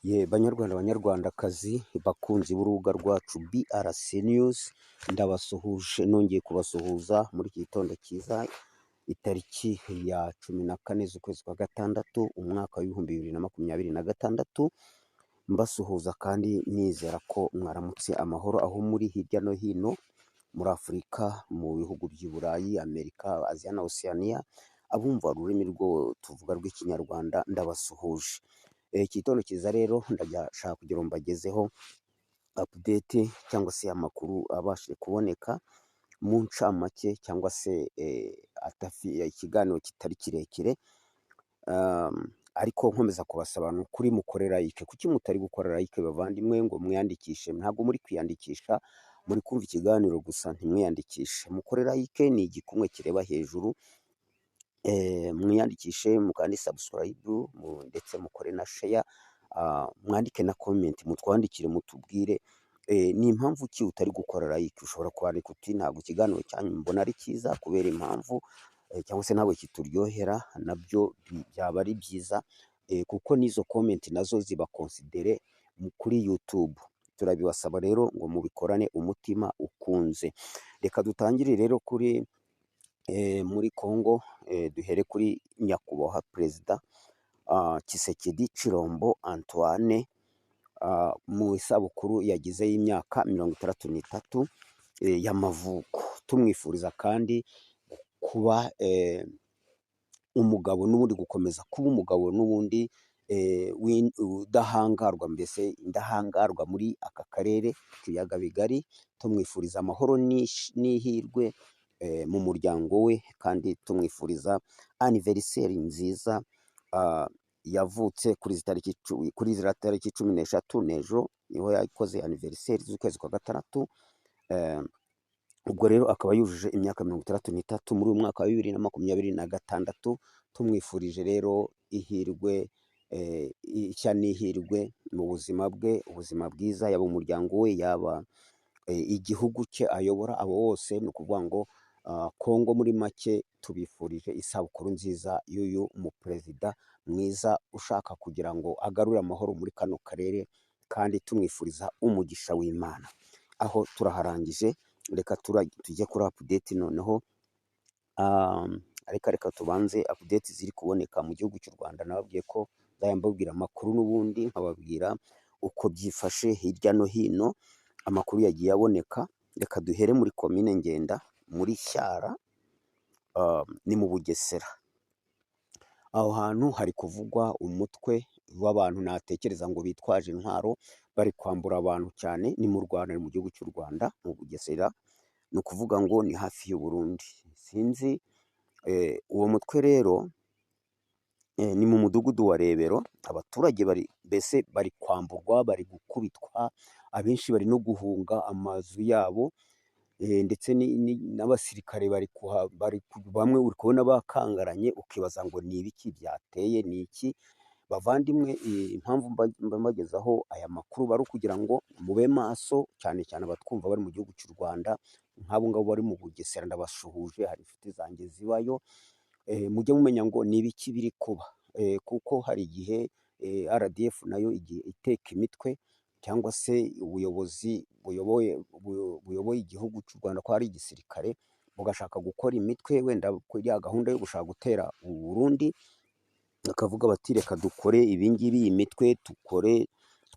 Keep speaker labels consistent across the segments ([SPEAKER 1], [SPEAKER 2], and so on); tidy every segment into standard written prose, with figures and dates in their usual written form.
[SPEAKER 1] Ye Banyarwanda, Banyarwandakazi, bakunzi b'urubuga rwacu BRC News, ndabasuhuje, nongeye kubasuhuza muri iki gitondo cyiza, itariki ya 14 z'ukwezi kwa gatandatu, umwaka w'2026. Mbasuhuza kandi nizera ko mwaramutse amahoro aho muri hirya no hino muri Afurika, mu bihugu by'i Burayi, Amerika, Aziya na Oceania, abumva ururimi rwo tuvuga rw'Ikinyarwanda, ndabasuhuje. Iki gitondo cyiza rero ndashaka kugira ngo mbagezeho update cyangwa se amakuru abashije kuboneka mu ncamake, cyangwa se ikiganiro kitari kirekire, ariko nkomeza kubasaba, ni ukuri mukore like. Kuki mutari gukora like, bavandimwe, ngo mwiyandikishe? Ntabwo muri kwiyandikisha, muri kumva ikiganiro gusa ntimwiyandikishe. Mukore like, ni igikumwe kireba hejuru, mwiyandikishe, mukande subscribe, ndetse mukore na share, mwandike na comment, mutwandikire mutubwire ni impamvu ki utari gukora like. Ushobora kwandika uti: "Ntabwo ikiganiro cyanyu mbona ari cyiza kubera impamvu," cyangwa se "ntabwo kituryohera", nabyo byaba ari byiza, kuko n'izo comment nazo ziba considéré kuri YouTube. Turabibasaba rero ngo mubikorane umutima ukunze. Reka dutangire rero kuri muri Congo, duhere kuri nyakubahwa Perezida Tshisekedi Tshilombo Antoine, mu isabukuru yagize y'imyaka 63 y'amavuko. Tumwifuriza kandi kuba umugabo n'ubundi, gukomeza kuba umugabo n'ubundi udahangarwa, mbese indahangarwa muri aka karere k'ibiyaga bigari. Tumwifuriza amahoro n'ihirwe mu muryango we, kandi tumwifuriza anniversaire nziza. Yavutse kuri izi tariki, kuri ziriya tariki 13, n'ejo niho yakoze anniversaire, z'ukwezi kwa gatandatu. Ubwo rero akaba yujuje imyaka 63 muri uyu mwaka wa 2026. Tumwifurije rero ihirwe, ishya n'ihirwe mu buzima bwe, ubuzima bwiza, yaba umuryango we, yaba igihugu cye ayobora, abo bose, ni ukuvuga ngo Kongo muri make, tubifurije isabukuru nziza y'uyu muperezida mwiza ushaka kugira ngo agarure amahoro muri kano karere, kandi tumwifuriza umugisha w'Imana. Aho turaharangije, reka tujye kuri update noneho. Reka tubanze update ziri kuboneka mu gihugu cy'u Rwanda. Nababwiye ko nzajya mbabwira amakuru n'ubundi, nkababwira uko byifashe hirya no hino, amakuru yagiye aboneka. Reka duhere muri komine Ngenda, muri Shyara, ni mu Bugesera. Aho hantu hari kuvugwa umutwe w'abantu natekereza ngo bitwaje intwaro, bari kwambura abantu cyane. Ni mu Rwanda, ni mu gihugu cy'u Rwanda, mu Bugesera, ni ukuvuga ngo ni hafi y'u Burundi. Sinzi uwo mutwe rero, ni mu mudugudu wa Rebero. Abaturage bari mbese bari kwamburwa, bari gukubitwa, abenshi bari no guhunga amazu yabo, ndetse n'abasirikare bari bamwe uri kubona bakangaranye, ukibaza ngo ni ibiki byateye, ni iki? Bavandimwe, impamvu mba mbagezaho aya makuru bari ukugira ngo mube maso, cyane cyane abatwumva bari mu gihugu cy'u Rwanda, nk'abo ngabo bari mu Bugesera, ndabasuhuje, hari inshuti zanjye zibayo. Mujye mumenya ngo ni ibiki biri kuba, kuko hari igihe RDF nayo igiye iteka imitwe, cyangwa se ubuyobozi buyoboye igihugu cy'u Rwanda, ko hari igisirikare, bugashaka gukora imitwe, wenda kuri ya gahunda yo gushaka gutera u Burundi, bakavuga bati: "Reka dukore ibingibi, iyi mitwe dukore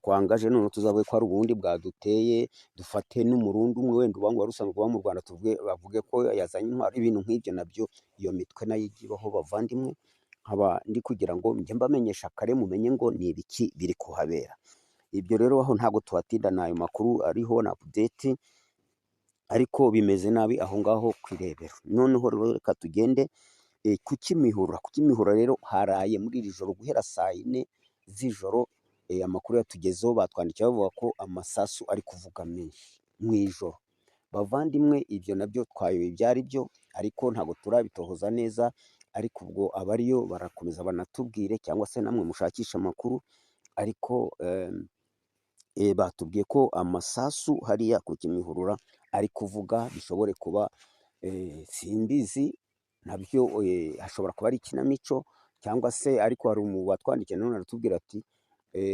[SPEAKER 1] twangaje, noneho tuzavuge ko ari Uburundi bwaduteye, dufate n'Umurundi umwe wenda uba ngo wari usanzwe uba mu Rwanda, tuvuge bavuge ko yazanye intwaro." Ibintu nk'ibyo nabyo, iyo mitwe nayo ijya ibaho, bavandimwe. Nkaba ndi kugira ngo njye mbamenyesha kare, mumenye ngo ni ibiki biri kuhabera. Ibyo rero aho ntabwo tuhatinda, ni ayo makuru ariho na update, ariko bimeze nabi aho ngaho ku Irebero. Noneho rero reka tugende ku Kimihurura. Ku Kimihurura rero haraye muri iri joro, guhera saa yine z'ijoro, amakuru yatugezeho, batwandikiye bavuga ko amasasu ari kuvuga menshi mu ijoro. Bavandimwe, ibyo nabyo twayobewe ibyo ari byo, ariko ntabwo turabitohoza neza, ariko ubwo abariyo barakomeza banatubwire, cyangwa se namwe mushakishe amakuru. Ariko batubwiye ko amasasu hariya ku Kimihurura ari kuvuga, bishobore kuba, simbizi nabyo, hashobora kuba ari ikinamico cyangwa se, ariko hari umu watwandikiye nanone aratubwira ati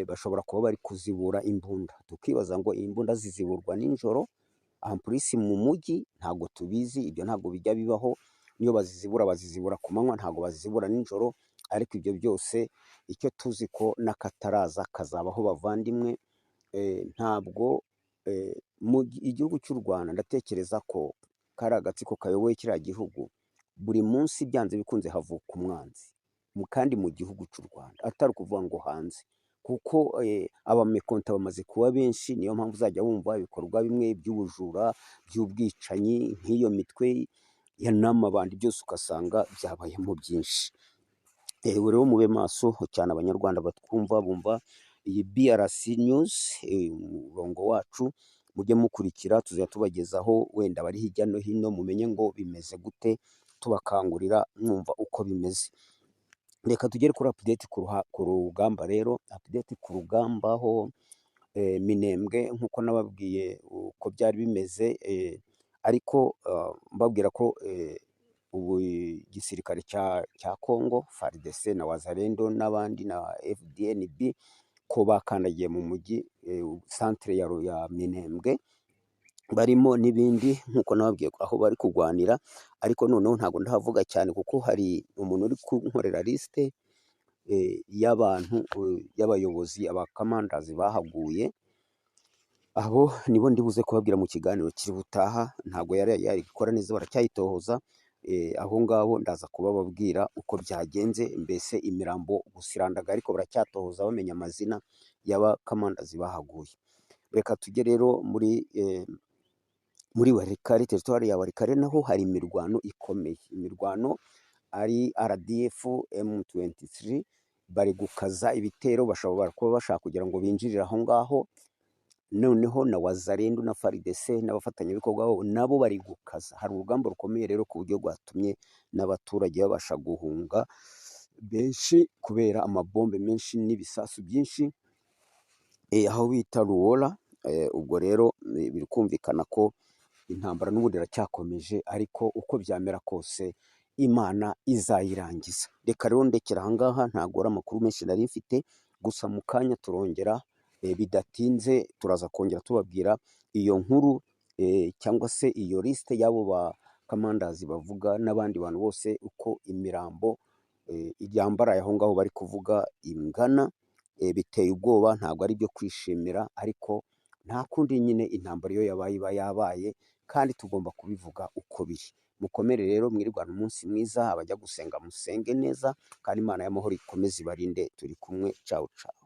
[SPEAKER 1] Bashobora kuba bari kuzibura imbunda, tukibaza ngo imbunda ziziburwa nijoro en plus mu mujyi? Ntabwo tubizi, ibyo ntabwo bijya bibaho. Niyo bazizibura, bazizibura ku manywa, ntabwo bazizibura nijoro. Ariko ibyo byose, icyo tuzi ko n'akataraza kazabaho, bavandimwe. Ntabwo mu igihugu cy'u Rwanda, ndatekereza ko kari agatsiko kayoboye kiriya gihugu, buri munsi byanze bikunze havuka umwanzi, kandi mu gihugu cy'u Rwanda, atari ukuvuga ngo hanze, kuko abamécontents bamaze kuba benshi. Niyo mpamvu uzajya wumva ibikorwa bimwe by'ubujura, by'ubwicanyi, nk'iyo mitwe ya n'amabandi, byose ugasanga byabayemo byinshi. Rero mube maso cyane, Abanyarwanda batwumva, bumva iyi BRC News, umurongo wacu, mujye mukurikira, tuzajya tubagezaho wenda abari hirya no hino, mumenye ngo bimeze gute, tubakangurira mwumva uko bimeze. Reka tugere kuri update ku rugamba rero. Update ku rugamba ho Minembwe, nk'uko nababwiye uko byari bimeze, ariko mbabwira ko ubu igisirikare cya Congo, FARDC na Wazalendo n'abandi na FDNB, ko bakandagiye mu mujyi, centre ya Minembwe barimo n'ibindi, nk'uko nababwiye aho bari kurwanira. Ariko noneho ntabwo ndahavuga cyane, kuko hari umuntu uri kunkorera liste y'abantu, y'abayobozi, abacommanders bahaguye. Abo nibo ndibuze kubabwira mu kiganiro kiri butaha. Ntabwo yari yayikora neza, baracyayitohoza. Aho ngaho ndaza kubababwira uko byagenze, mbese imirambo gusa irandaga, ariko baracyatohoza bamenya amazina y'abacommanders bahaguye. Reka tujye rero muri Walikale, territoire ya Walikale, naho hari imirwano ikomeye. Imirwano ari RDF, M23 bari gukaza ibitero, bashobora kuba bashaka kugira ngo binjirire aho ngaho. Noneho na Wazalendo na FARDC n'abafatanyabikorwa babo nabo bari gukaza. Hari urugamba rukomeye rero, ku buryo rwatumye n'abaturage babasha guhunga benshi kubera amabombe menshi n'ibisasu byinshi, aho bita Ruwora. Ubwo rero biri kumvikana ko intambara n'ubundi iracyakomeje, ariko uko byamera kose Imana izayirangiza. Reka rero ndekera aha ngaha, ntabwo ari amakuru menshi nari mfite, gusa mu kanya turongera, bidatinze turaza kongera tubabwira iyo nkuru, cyangwa se iyo liste y'abo ba commanders bavuga n'abandi bantu bose, uko imirambo yambaraye aho ngaho bari kuvuga ingana. Biteye ubwoba, ntabwo ari ibyo kwishimira, ariko nta kundi nyine, intambara iyo yabaye iba yabaye, kandi tugomba kubivuga uko biri. Mukomere rero, mwirwane umunsi mwiza, abajya gusenga musenge neza, kandi Imana y'amahoro ikomeze ibarinde. Turi kumwe, ciao ciao.